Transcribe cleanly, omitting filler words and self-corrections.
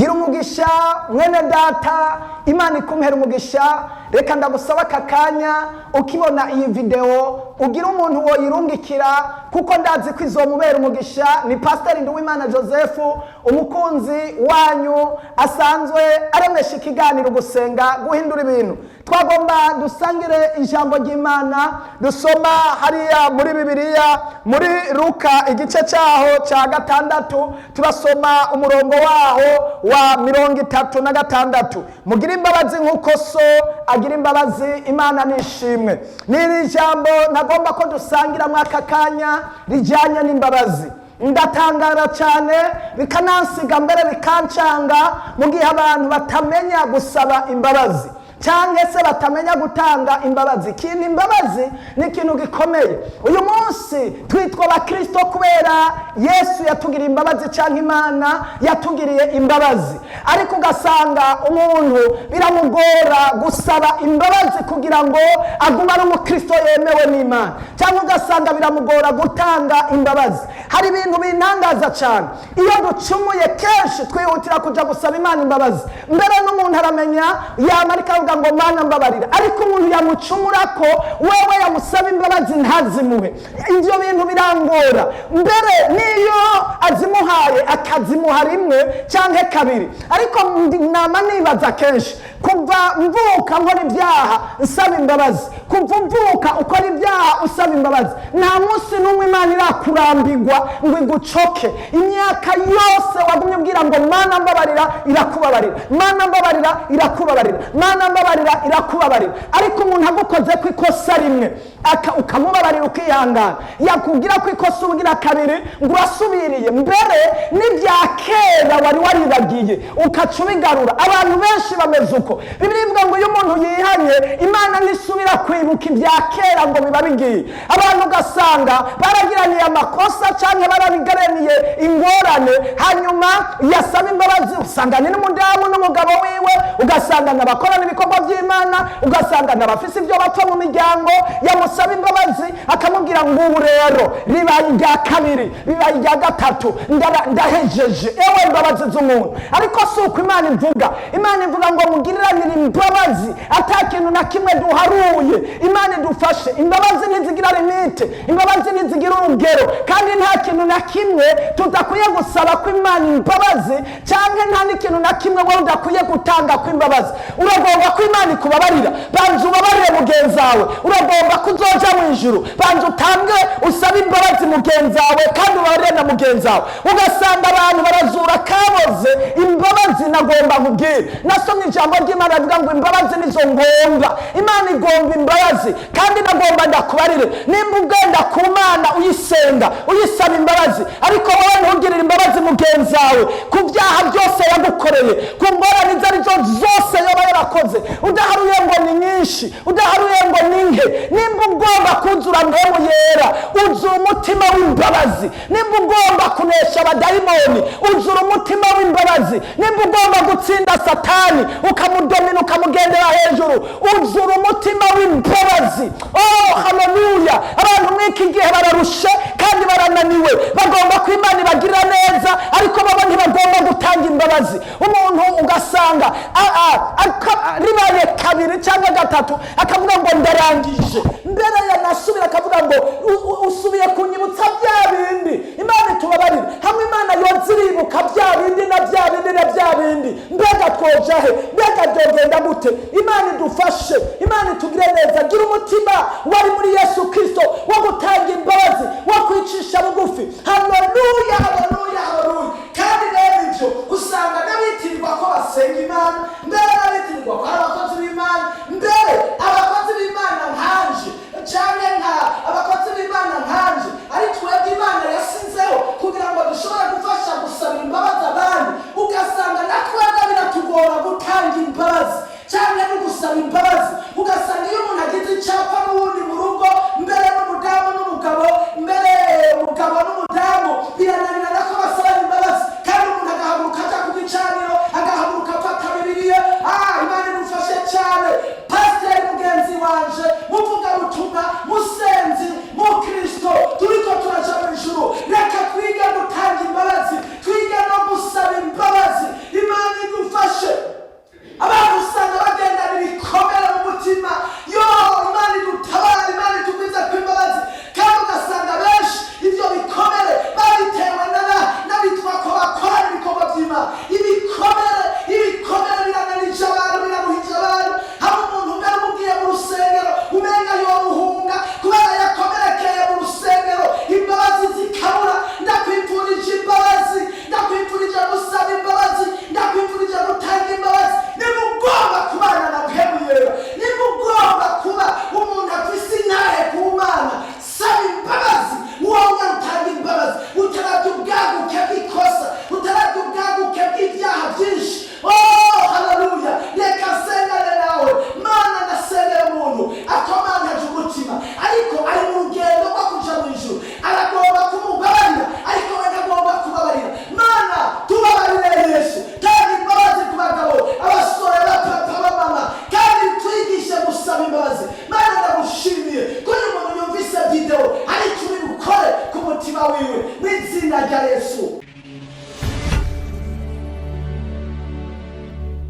Gira umugisha, mwene data, Imana ikumpera umugisha. Reka ndagusaba aka kanya, ukibona iyi videwo ugira umuntu woyirungikira, kuko ndazi ko izomubera umugisha. Ni Pasiteri Nduwimana Joseph, umukunzi wanyu asanzwe aremesha ikiganiro Gusenga Guhindura Ibintu. Twagomba dusangire ijambo ry'Imana dusoma hariya muri Bibiliya, muri Luka igice cyaho cya 6, turasoma umurongo waho wa 36: "Mugire imbabazi nk'uko So agira imbabazi." Imana nishimwe. Ni iri jambo nagomba ko dusangira muri aka kanya rijyanye n'imbabazi. Ndatangara cyane, bikanansiga, mbere bikancanga, mu gihe abantu batamenya gusaba imbabazi cyangwa se batamenya gutanga imbabazi. Ikintu imbabazi ni ikintu gikomeye. Uyu munsi twitwa Abakirisito kubera Yesu yatugiriye imbabazi, cyangwa Imana yatugiriye imbabazi, ariko ugasanga umuntu biramugora gusaba imbabazi kugira ngo agume ari umukristo yemewe n'Imana, cyangwa ugasanga biramugora gutanga imbabazi. Hari ibintu bintangaza cyane: iyo ducumuye, kenshi twihutira kujya gusaba Imana imbabazi. Mbere n'umuntu aramenya yamarika avuga ngo "Mana, mbabarira", ariko umuntu yamucumura ko wewe yamusaba imbabazi ntazimuhe. Ibyo bintu birangora. Mbere niyo azimuhaye, akazimuha rimwe cyangwa kabiri. Ariko nama nibaza kenshi: kuva mvuka nkora ibyaha nsaba imbabazi, kuva uvuka ukora ibyaha usaba imbabazi, nta munsi n'umwe Imana irakurambirwa ngo igucoke. Imyaka yose wagumye ubwira ngo "Mana, mbabarira", irakubabarira. "Mana, mbabarira", irakubabarira. "Mana, mbabarira", irakubabarira. Ariko umuntu agukoze ku ikosa rimwe, ukamubabarira, ukihangana, yakubwira ko ikosa ubugira kabiri ngo urasubiriye, mbere n'ibya kera wari waribagiye ukaca ubigarura. Abantu benshi bameze uko. Bibiliya ivuga ngo iyo umuntu yihanye, Imana ntisubira kwibuka ibya kera, ngo biba bigiye. Abantu ugasanga baragiraniye amakosa cyangwa barabigaraniye ingorane, hanyuma yasaba imbabazi, usanga ni n'umudamu n'umugabo wiwe, ugasanga n'abakorana ibikorwa by'Imana, ugasanga n'abafise ibyo bapfa mu miryango, yamusaba imbabazi akamubwira ngo "Ubu rero ribaye irya kabiri, ribaye irya gatatu, ndahejeje." Ewe, imbabazi z'umuntu! Ariko si uko Imana ivuga. Imana ivuga ngo mugiriranire imbabazi ata kintu na kimwe duharuye. Imana idufashe. Imbabazi ntizigira limite, imbabazi ntizigira urugero, kandi nta kintu na kimwe tudakwiye gusaba ko Imana imbabazi, cyangwa nta n'ikintu na kimwe wowe udakwiye gutanga ko imbabazi. Uragomba ko Imana ikubabarira, banza ubabarire mugenzi wawe. Uragomba ko uzoja mu ijuru, banza utange usabe imbabazi mugenzi wawe, kandi ubabarire na mugenzi wawe. Ugasanga abantu barazura kaboze. Imbabazi, nagomba nkubwire, nasomye ijambo ry'Imana rivuga ngo imbabazi nizo ngomba. Imana igomba imbabazi. Kandi nagomba ndakubarire: nimba ugenda ku Mana uyisenga, uyisaba imbabazi, ariko wowe ntugirire imbabazi mugenzi wawe ku byaha byose yagukoreye, ku ngorane izo ari zo zose yaba yarakoze, udaharuye ngo ni nyinshi, udaharuye ngo ni nke, nimba ugomba kuzura Mpwemu Yera, uzura umutima w'imbabazi. Nimba ugomba kunesha abadayimoni, uzura umutima w'imbabazi. Nimba ugomba gutsinda Satani, ukamudomina, ukamugendera hejuru, uzura umutima w'imbabazi. Oh, haleluya! Abantu muri iki gihe bararushe kandi barananiwe. Bagomba ko Imana ibagirira neza, ariko bo ntibagomba gutanga imbabazi. Umuntu ugasanga ribaye kabiri cyangwa gatatu, akavuga ngo "Ndarangije". Mbere yanasubira akavuga ngo "Usubiye kunyibutsa bya bindi." Imana itubabarire. Hamwe Imana yoza iribuka bya bindi na bya bindi na bya bindi, mbega twoja he? Mbega byogenda gute? Imana idufashe, Imana itugire neza. Gira umutima wari muri Yesu Kirisito wo gutanga imbabazi, wo kwicisha bugufi. Haleluya, haleluya, haleluya! Kandi rero ibyo usanga n'abitirirwa ko basenga Imana, mbere n'abitirirwa ko ari abakozi b'Imana, mbere abakozi b'Imana nkanje, cyangwa nka abakozi b'Imana nkanje, ari twebwe Imana yasizeho kugira ngo dushobore gufasha gusabira imbabazi abandi, ugasanga na twebwe biratugora gutanga imbabazi cyangwa no gusaba imbabazi. Ugasanga iyo umuntu agize icyapa n'uwundi mu rugo, mbere n'umudamu n'umugabo, mbere umugabo n'umudamu. Izina rya Yesu.